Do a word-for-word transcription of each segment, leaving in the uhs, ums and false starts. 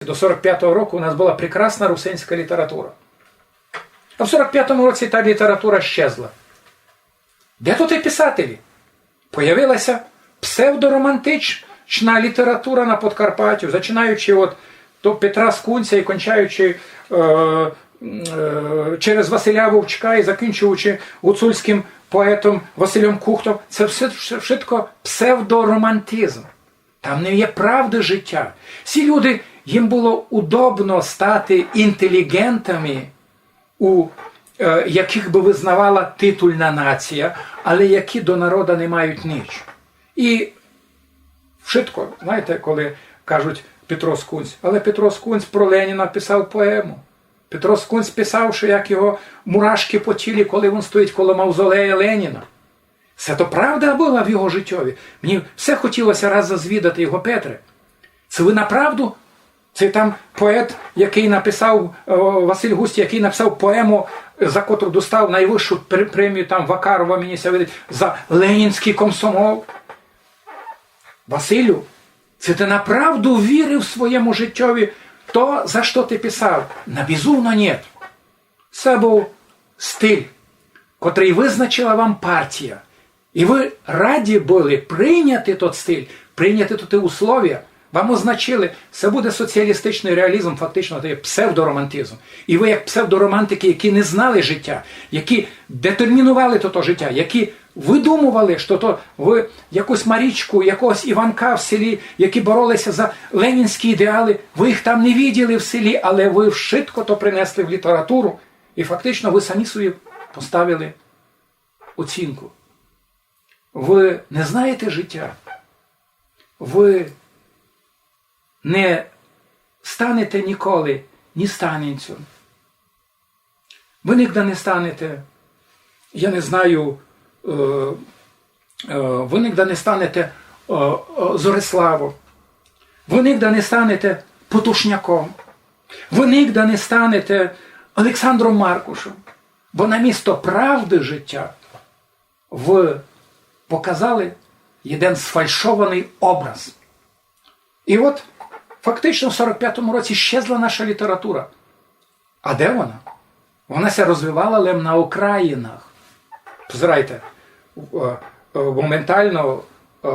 До сорок пятого року у нас была прекрасна русинська література. А в сорок пятому році та література щезла. Де туй писателі? Появилася псевдоромантична література на Подкарпаттю, зачинаючи от до Петра Скунця і кончаючи е, е, через Василя Вовчка і закінчуючи гуцульським поетом Василем Кухтом. Це все, все вшытко псевдоромантизм. Там не є правды життя. Ці люди, їм было удобно стати інтеліґентами, у е, якых бы вызнавала титульна нація, але які до народа не мають ніч. І вшытко, знаєте, коли кажуть Петро Скунць, але Петро Скунць про Леніна писав поему. Петро Скунць писав, што як його мурашки по тілі, коли він стоїть коло мавзолея Леніна. Се то правда была в його життьові. Мені все хотілося раз зазвідати його, Петре. Ци вы направду, ци там поет, якый написав, е, Василь Густь, якый написав поему, за котру достав найвищу пр-, премію там Вакарова, мені ся видить, за ленінськый комсомол. Василю, ци ты направду вірив своєму життьові то, за што ты писав? На безумно ні. Се быв стиль, котрый визначила вам партія. І вы раді были прийняти тот стиль, прийняти тоты условія. Вам означили, се буде соціалістичный реалізм, фактично, то є псевдоромантизм. І вы, як псевдоромантики, які не знали життя, які детермінували тото життя, які выдумували, што то вы якусь Марічку, якогось Іванка в селі, які боролися за ленінські ідеалы, вы їх там не виділи в селі, але вы вшытко то принесли в літературу. І фактично вы самі собі поставили оцінку. Вы не знаєте життя. Вы не станете ніколи ні Станинцем. Вы нигда не станете, я не знаю, е, е, вы нигда не станете е, е, Зориславом. Вы нигда не станете Потушняком. Вы нигда не станете Олександром Маркушом. Бо намісто правды життя вы показали єден сфальшованый образ. І от фактично в сорок пятому році щезла наша література. А де вона? Вона ся розвивала лем на окраїнах. Позирайте, е, е, моментално е,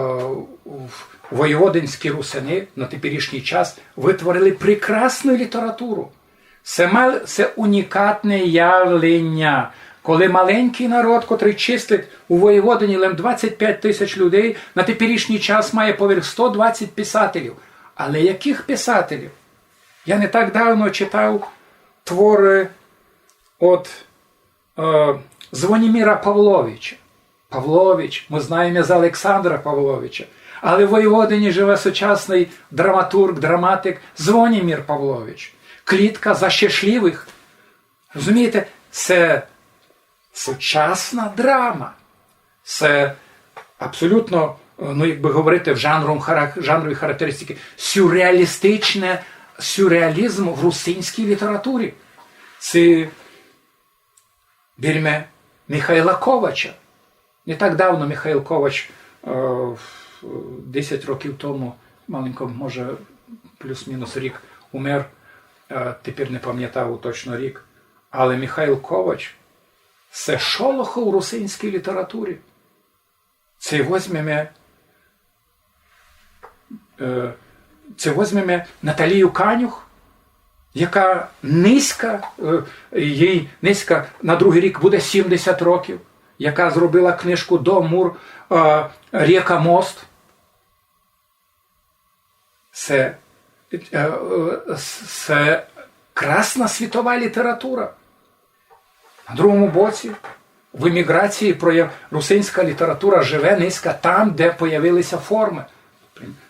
в-, воєводинські русины на теперішній час вытворили прекрасну літературу. Се мал-, се унікатне явлення, коли маленькый народ, котрый числить у Воєводині лем двадцять пять тисяч людей, на теперішній час має поверх сто двадцять писателів. Але якых писателів? Я не так давно читав творы от е, Звоніміра Павловича. Павлович, мы знаєме за Олександра Павловича, але в Воєводині живе сучасный драматурґ, драматик Звонімір Павлович. Клітка за щешлівых. Розумієте, се сучасна драма. Се абсолютно, е, ну, якбы говорити в жанром хара-, жанровій характеристиці, сюрреалістичне, сюрреалізм в русинській літературі. Ци бирме Михайла Ковача. Не так давно Михаил Ковач, е, в-, десять років тому, маленько, може, плюс-мінус рік, умер. Е, тепер не памятаю точно рік. Але Михаил Ковач — се шолохо у русинській літературі. Ци возьмеме, е, ци возьмеме Наталію Канюх, яка нынька, е, їй нынька на другый рік буде сімдесят років, яка зробила книжку «Дом, мур, е, ріка, мост». Се, е, е, се красна світова література. На другому боці, в еміграції прояв-, русинська література живе нынька там, де появилися формы.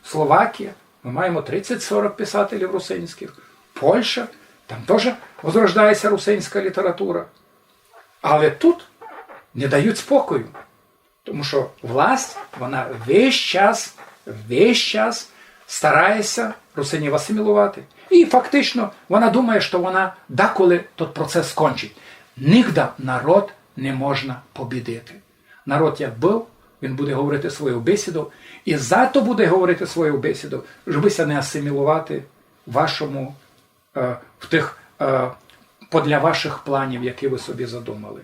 Словакія, мы маєме тридцять-сорок писателів русинськых. Польща, там тоже возрождається русинська література. Але тут не дають спокою. Тому што власть, вона весь час, весь час старає ся русинів асиміловати. І фактично вона думає, што вона даколи тот процес скончить. Нигда народ не можна побідити. Народ як быв, він буде говорити свою бесіду, і зато буде говорити свою бесіду, жебы ся не асиміловати вашому, е, в тых, е, подля вашых планів, які вы собі задумали.